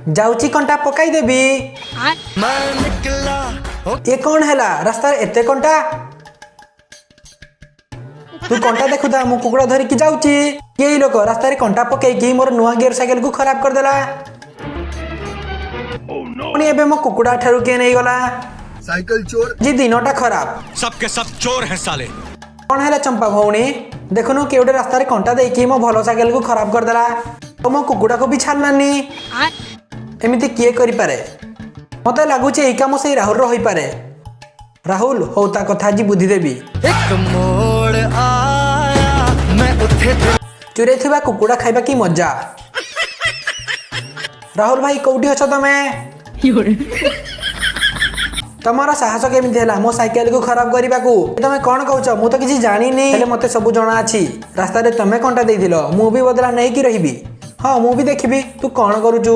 ଯାଉଛି, କଣ୍ଟା ପକାଇଦେବି। ଏ କଣ ହେଲା? ରାସ୍ତାରେ ଏତେ କଣ୍ଟା! ତୁ କଣ୍ଟା ଦେଖୁଥା, ମୁଁ କୁକୁଡ଼ା ଧରିକି ଯାଉଛି। କିଏ ଏଇ ଲୋକ? ରାସ୍ତାରେ କଣ୍ଟା ପକେଇକି ମୋର ନୂଆ ଗିୟର ସାଇକେଲକୁ ଖରାପ କରିଦେଲା। ପୁଣି ଏବେ ମୋ କୁକୁଡ଼ା ଠାରୁ କିଏ ନେଇଗଲା? साइकिल चोर। ଆଜି ଦିନଟା ଖରାପ। सबके सब चोर हैं साले। କଣ ହେଲା ଚମ୍ପା ଭଉଣୀ? ଦେଖୁନୁ, କିଏ ଗୋଟେ ରାସ୍ତାରେ କଣ୍ଟା ଦେଇକି ମୋ ଭଲ ସାଇକେଲକୁ ଖରାପ କରିଦେଲା ଆଉ ମୋ କୁକୁଡ଼ାକୁ ବି ଛାଡ଼ିଲାନି। ଏମିତି କିଏ କରିପାରେ? ମତେ ଲାଗୁଛି ଏଇ କାମ ସେଇ ରାହୁଲର ହୋଇପାରେ। ରାହୁଲ, ହଉ, ତା କଥା ଆଜି ବୁଝିଦେବି। ਇੱਕ ਮੋੜ ਆਇਆ ਮੈਂ ਉੱਥੇ ଚୁରେଇଥିବା କୁକୁଡ଼ା ଖାଇବା କି ମଜା! ରାହୁଲ ଭାଇ, କୋଉଠି ଅଛ ତମେ? ତମର ସାହସ କେମିତି ହେଲା ମୋ ସାଇକେଲକୁ ଖରାପ କରିବାକୁ? ତମେ କଣ କହୁଛ? ମୁଁ ତ କିଛି ଜାଣିନି। ହେଲେ ମତେ ସବୁ ଜଣା ଅଛି। ରାସ୍ତାରେ ତମେ କଣ୍ଟା ଦେଇଥିଲ। ମୁଁ ବି ବଦଲା ନେଇକି ରହିବି। ହଁ, ମୁଁ ବି ଦେଖିବି ତୁ କଣ କରୁଛୁ।